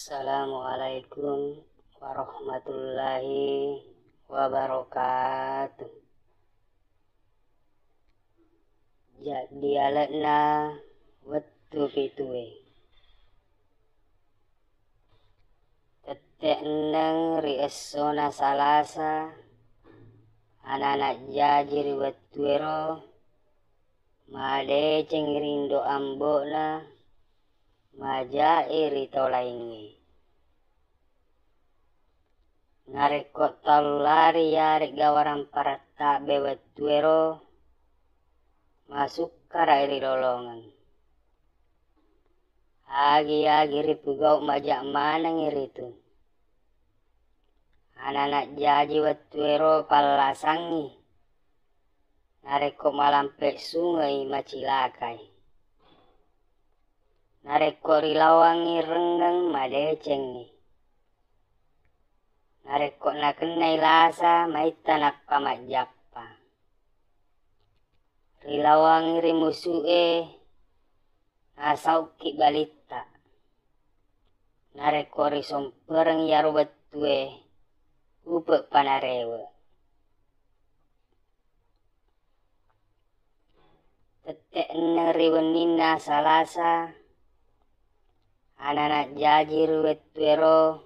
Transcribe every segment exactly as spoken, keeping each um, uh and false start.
Assalamualaikum warahmatullahi wabarakatuh. Jadi ale'na wettu pitue. Tette enneng ri essona Salasa, anana jaji ri wettuero madeceng ri indo ambo'na, majai ri tau laingnge. Narekko tau lari yaregga warang parattabbe wettuero, masukkara'i ri lolongeng. Agi-agi ripugau maja manengngi ritu. Anana jaji wettuero pallasangngi. Narekko malampe sungei macilakai. Narekko rilawangngi rengngeng madecengngi. Narekko nakennai lasa maitta nappa majjappa. Rilawangngi ri musu'e nasaukki balitta. Narekko risompereng iyaro wettue, upe'pa narewe. Tette enneng ri wenninna Salasa, anana jaji ri wettuero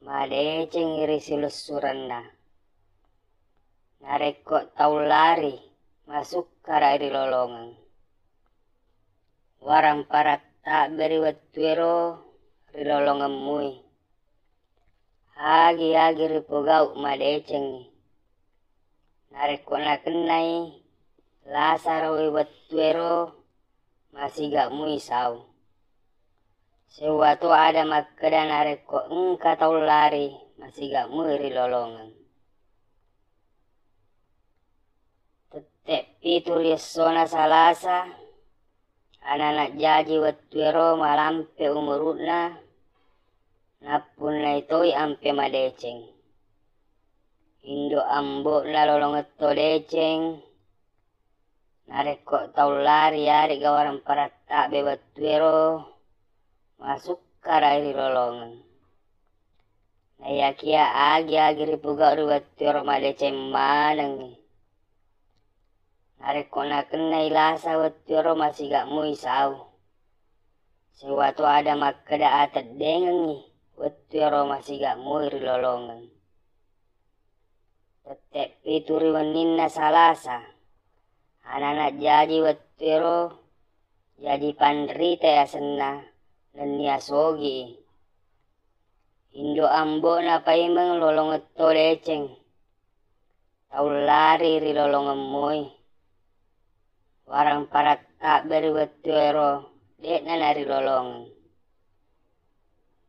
madeceng ri silessurenna. Narekko tau lari, masukkara'i ri lolongeng. Warang parattabbe ri wettuero ri lolongeng mui. Agi-agi ripogau madecengngi. Narekko nakennai lasaro ri wettuero masiga mui sau. Sewwa to ada makkeda narekko engka tau lari masiga mui ri lolongeng. Tette pitu ri essona Salasa, anana jaji wettuero malampe umuru'na, nappunnai toi ampe madeceng. Indo ambo'na lolongeng to deceng, narekko tau lari yaregga warang parattabbe wettuero, masukkara'i ri lolongeng. Naiyakiya agi-agi ripugau ri wettuero madeceng manengngi. Narekko nakennai lasa wettuero masiga mui sau. Sewwa to ada makkeda ateddengengngi wettuero masiga mui ri lolongeng. Tette pitu ri wenninna Salasa, anana jaji wettuero jaji panrita asenna nennia sogi. Indo ambo'na paimeng lolongeng to deceng. Tau lari ri lolongeng moi. Warang parattabbe ri wettuero de'na narilolongeng.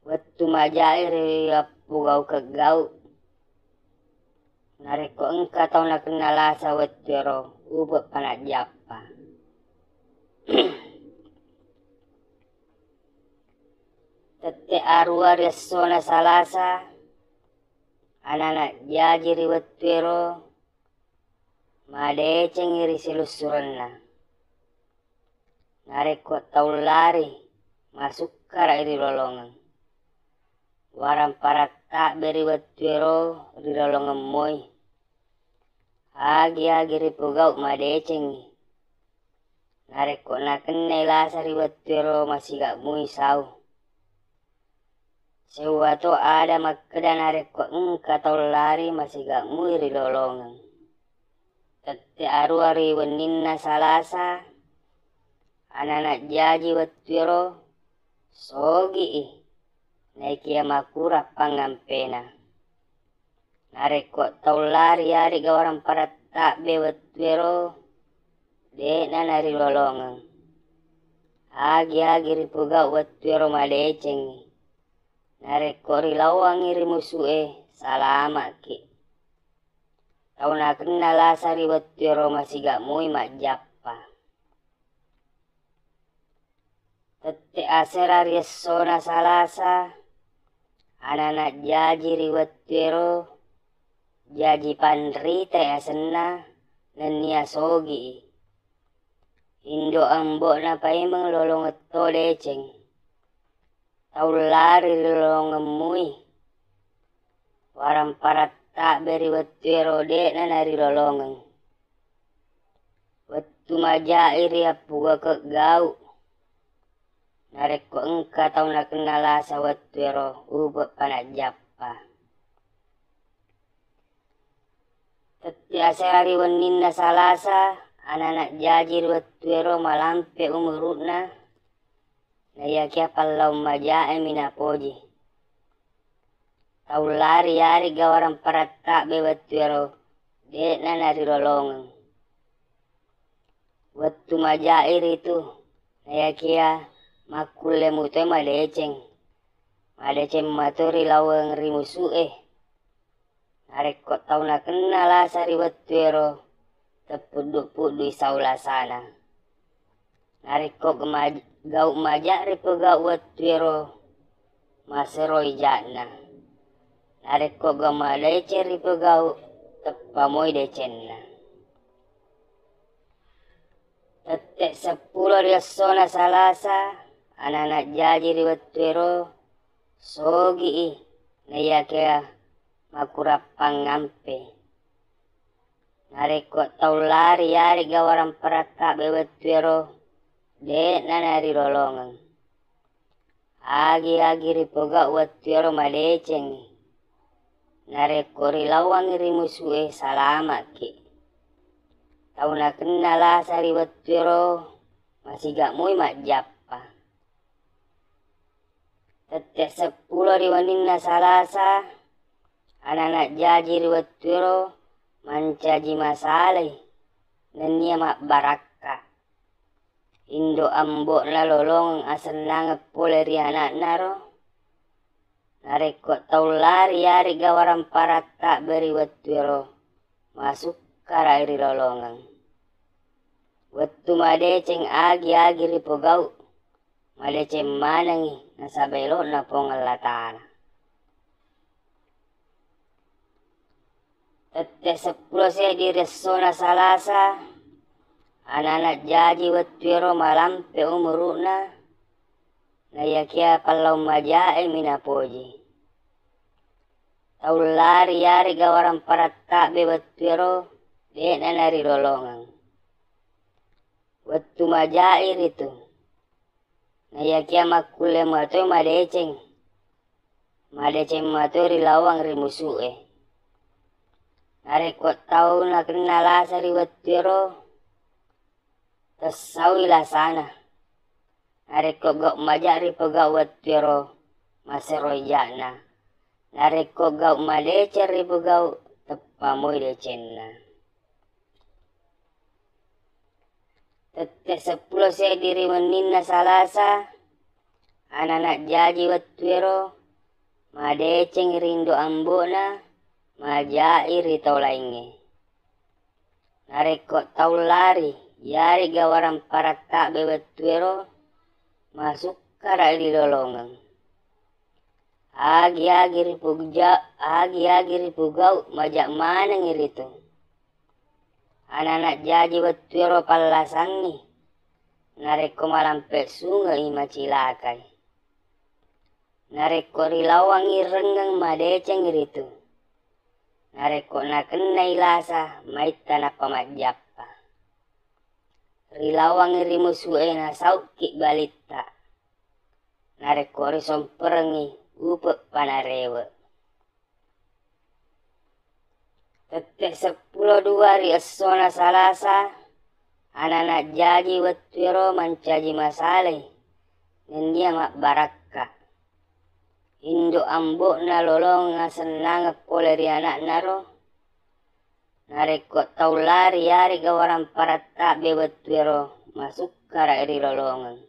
Wettu majai ri appugaukeng gau. Narekko engka tau nakenna lasa wettuero, upe'pa najjappa. Tette arua ri essona Salasa, anana jaji ri wettuero, madecengngi ri silussurenna. Narekko tau lari, masukkara'i ri lolongeng. Warang parattabbe ri wettuero ri lolongeng moi. Agi-agi ripogau madecengngi. Narekko nakennai lasa ri wettuero masiga mui sau. Sewwa to ada makkeda narekko engka tau lari masiga mui ri lolongeng. Tette arua ri wenninna Salasa, anana jaji wettuero sogi'i, naikia makurang pangampena. Narekko tau lari yaregga warang parattabbe wettuero, de'na narilolongeng. Agi-agi ripogau wettuero madecengngi. Narekko rilawangngi ri musu'e, salama'ki. Tau nakenna lasa ri wettuero masiga mui majjappa. Tette asera ri essona Salasa, anana jaji ri wettuero, jaji panritai asenna nennia sogi'i. Indo ambo'na paimeng lolongeng to deceng. tau lari ri lolongemmui. Warang parattabe ri wettuero de'na narilolongeng. Wettu maja'i riappugakeng gau. Narekko engka tau nakenna lasa wettuero, upe'pa najjappa. Tette asera ri wenninna Salasa, anana jaji ri wettuero malampe umuru'na, naiyakia pallaung majae mi napoji. Tau lari yarega warang parattabe wettuero de'na narilolongeng. Wettu maja'i ritu, naiyakia makkulle mutoi madeceng. Madeceng mato rilaweng ri musu'e. Narekko tau nakenna lasa ri wettuero, teppuddu-puddui sau lasana. Narekko gema-, gau maja ripegau wettuero, maseroi ja'na. Narekko gau madeceng ripegau, teppa moi decenna. Tette seppulo ri essona Salasa, anana jaji ri wettuero, sogi'i, naiyakia makurappang ngampe. Narekko tau lari yarega warang parattabe wettuero, de'na narilolongeng. Agi-agi ripogau wettuero madecengngi. Narekko rilawangngi ri musu'e, salama'ki. Tau nakenna lasa ri wettuero, masiga moi majjappa. Tette seppulo ri wenninna Salasa, anana jaji ri wettuero mancaji masalai nennia mabbarakka. Indo ambo'na lolongeng asennangeng pole ri ana'naro. Narekko tau lari yarega warang parattabe ri wettuero, masukkara'i rilolongeng. Wettu madeceng agi-agi ripogau, madeceng manengngi nasaba elo'na Puang Allah Ta'ala. Tette seppulo seddi ri essona Salasa, anana jaji wettuero malampe umuru'na, naiyakia pallaung majae mi napoji. Tau lari yarega warang parattabe wettuero de'na narilolongeng. Wettu maja'i ritu. Naiyakia makkulle matoi madeceng. Madeceng matoi rilawang ri musu'e. Narekko tau nakenna lasa ri wettuero, tessaui lasana. Narekko gau maja ripogau wettuero, maseroi ja'na. Narekko gau madeceng ripogau, teppa moi decenna. Tette seppulo seddi ri wenninna Salasa, anana jaji wettuero, madeceng ri indo ambo'na, maja'i ri tau laingnge. Narekko tau lari, yarega warang parattabe wettuero, masukkara'i rilolongeng. Agi-agi ripuja-, agi-agi ripugau, maja manengngi ritu. Anana jaji wettuero pallasangngi, narekko malampe sunge'i macilakai. Narekko rilawangngi rengngeng, madeceng ritu. Narekko nakennai lasa, maitta nappa majjappa. Rilawangngi ri musu'e, nasauki balitta. Narekko risomperengngi, upe'pa narewe. Tette seppulo dua ri essona Salasa, anana jaji wettuero mancaji masalai nennia mabbarakka. Indo ambo'na lolongeng asennangeng pole ri ana'naro. Narekko tau lari yarega warang parattabe wettuero, masukkara'i rilolongeng.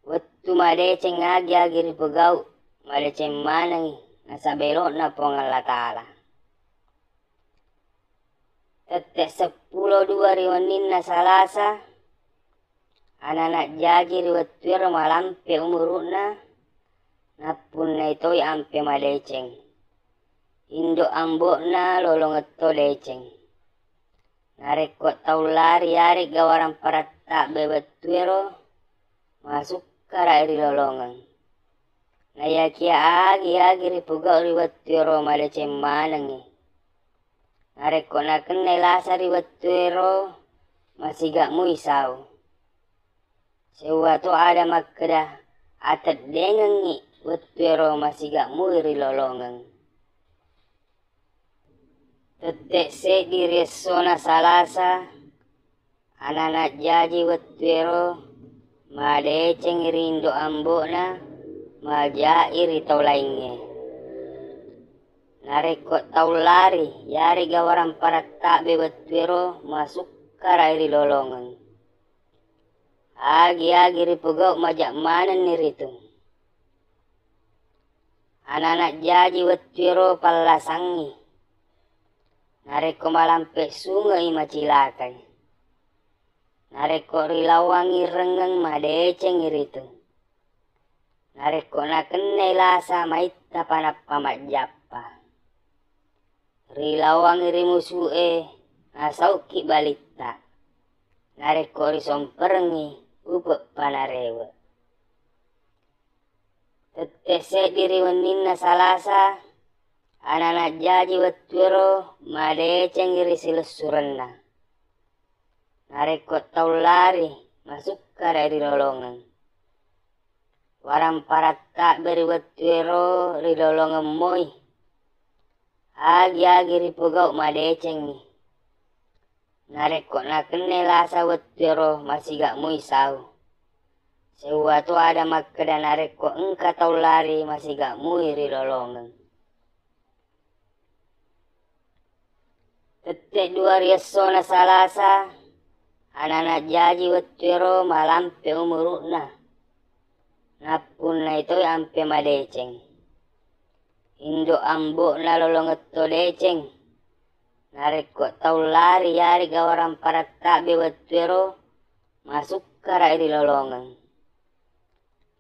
Wettu madeceng agi-agi ripogau, madeceng manengngi nasaba elo'na Puang Allah Ta'ala. Tette seppulo dua ri wenninna Salasa, anana jaji ri wettuero malampe umuru'na, nappunnai toi ampe madeceng. Indo ambo'na lolongeng to deceng. Narekko tau lari yarega warang parattabe wettuero, masukka masukkara'i ri lolongeng. Naiyakiya agi-agi ripogau ri wettuéro madécéng manengngi. Narékko nakennai lasa ri wettuéro, masiga mui sau. Séuwa to ada makkeda, ateddéngengngi wettuéro masiga mui ri lolongeng. Tette' séddi ri essona Salasa, anana' jaji wettuéro madécéngngi ri indo' ambo'na, maja'i ri tau laingngé. Narékko tau lari, yaré'ga warampara tabbé wettuéro masukkara'i ri lolongeng. Agi-agi ripogau' maja' manenni ritu. Anana' jaji wettuéro pallasangngi. Narékko malampé sunge'i macilakai. Narékko rilaowangngi rengngeng madécéngngi ritu. Narékko nakennai lasa maittapa nappa majjappa. Rilaowangngi ri musu'é, nasauki' balitta. Narékko risomperengngi, upe'pa naréwe'. Tette' séddi ri wenninna Salasa, anana' jaji wettuéro madécéngngi ri silessurenna. Narékko tau lari, masukkara'i ri lolongeng. Warampara tabbé ri wettuéro ri lolongeng moi. Agi-agi ripogau' madécéngngi. Narékko nakennai lasa wettuéro masiga mui sau. Séuwa to ada makkeda narékko engka tau lari masiga mui ri lolongeng. Tette' dua ri essona Salasa, anana' jaji wettuéro malampé umuru'na. Nappunnai toi ampé madécéng. Indo' ambo'na lolongeng to décéng. Narékko tau lari yaré'ga warampara tabbé wettuéro, masukkara'i ri lolongeng.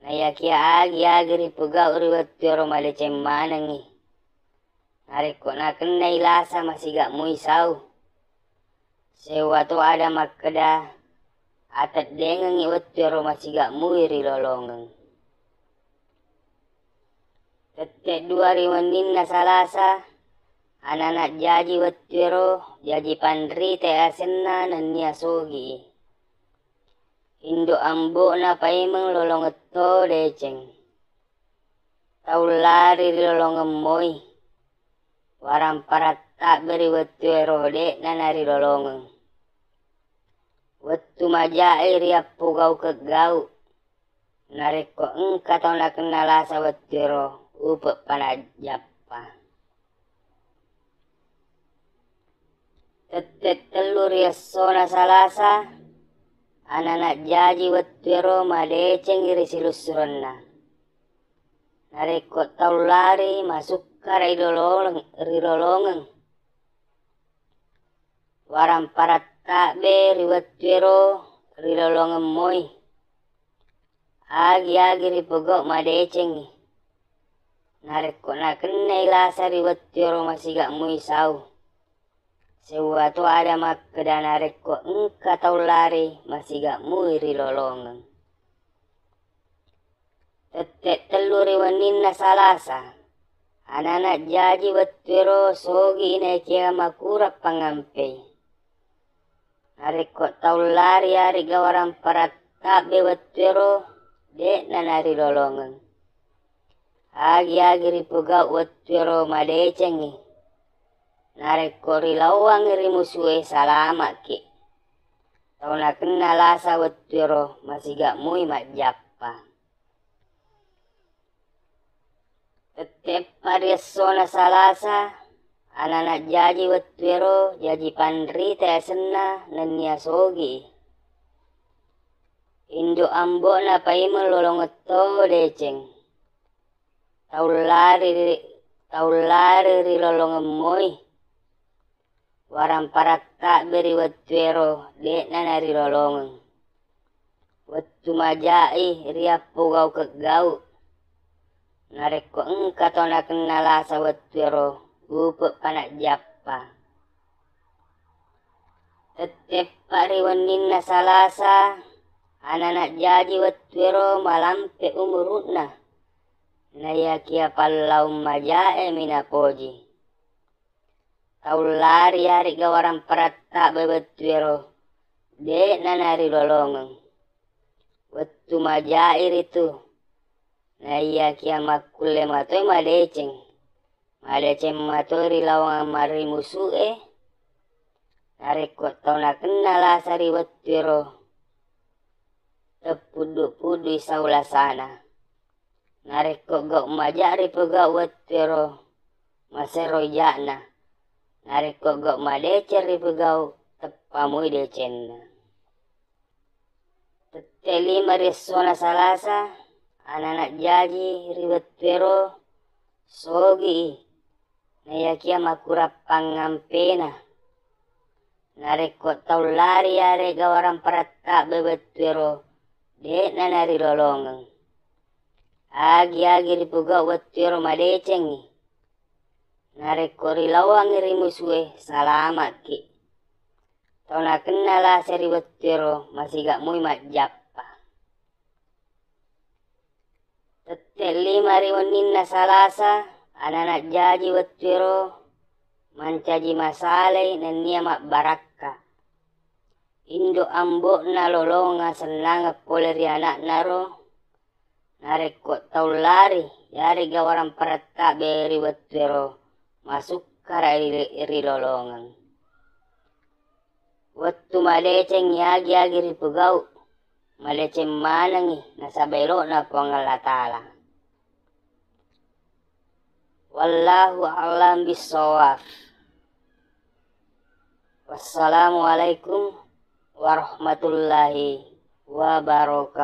Naiyakiya agi-agi ripogau' ri wettuéro madécéng manengngi. Narékko nakennai lasa masiga mui sau. Séuwa to ada makkeda, ateddéngengngi wettuéro masiga mui ri lolongeng. Tette' dua ri wenninna Salasa, anana' jaji wettuéro jaji panrita asenna nenniya sogi'i. Indo' ambo'na paimeng lolongeng to décéng. Tau lari ri lolongeng moi. Warampara tabbé ri wettuéro dé'na narilolongeng. Wettu maja'i riappogaukeng gau'. Narékko engka tau nakenna lasa wettuéro, upe'pa najjappa. Tette' tellu ri essona Salasa, anana' jaji wettuéro madécéngngi ri silessurenna. Narékko tau lari masukkara'i lolong-, ri lolongeng. Warampara tabbé ri wettuéro ri lolongeng moi. Agi-agi ripogau' madécéngngi. Narékko nakennai lasa ri wettuéro masiga mui sau. Séuwa to ada makkeda narékko engka tau lari masiga mui ri lolongeng. Tette' tellu ri wenninna Salasa, anana' jaji wettuéro sogi'i naikiya makurang pangampéi. Narékko tau lari yaré'ga warampara tabbé wettuéro, dé'na narilolongeng. Agi-agi ripogau' wettuéro madécéngngi. Narékko rilaowangngi ri musué, salama'ki. Tau nakenna lasa wettuéro masiga mui majjappa. Tette' eppa ri essona Salasa, anana' jaji wettuéro jaji panrita asenna nenniya sogi'i. Indo' ambo'na paimeng lolongeng to décéng. Tau lari ri, tau lari ri lolongeng moi. Warampara tabbé ri wettuéro, dé'na narilolongeng. Wettu maja'i riappogaukeng gau'. Narékko engka tau nakenna lasa wettuéro, upe'pa najjappa. Tette' eppa ri wenninna Salasa, Anana jaji wettuero malampe umuru'na, naiyakia pallaung majae mi napoji. Tau lari yaregga warang parattabe wettuero, de'na narilolongeng. Wettu majai ritu, naiyakia makkulle matoi madeceng. Madeceng matoi ri lawang marimusu'e. Narekko tau nakenna lasa ri wettuero, teppuddu-puddui sau lasana. Narekko gau maja ripegau wettuero, masero ja'na. Narekko gau madeceng ripegau, teppamui decenna. Tette lima ri essona Salasa, anana jaji ri wettuero, sogi i, naiyakia makurang pangampena. Narekko tau lari yaregga warang parattabe wettuero, de'na narilolongeng. Agi-agi ripegau wettuero madecengi. Narekko rilawangi ri musue, salama'ki. Tau nakenna lasa ri wettuero, masiga mui majjappa. Tette lima ri wenninna Salasa, anana jaji wettuero mancaji masalai nennia mabbarakka. Indo ambo'na lolongang sennangeng pole ri ana'naro. Narekko tau lari, yaregga warang parattabe ri wettuero, masukkara ri, rilolongeng. Wettu madeceng agi-agi ripegau, madeceng manengi nasaba elo'na Puang Allah Ta'ala. Wallahu a'lam bissawab. Wassalamualaikum warahmatullahi wabarakatuh.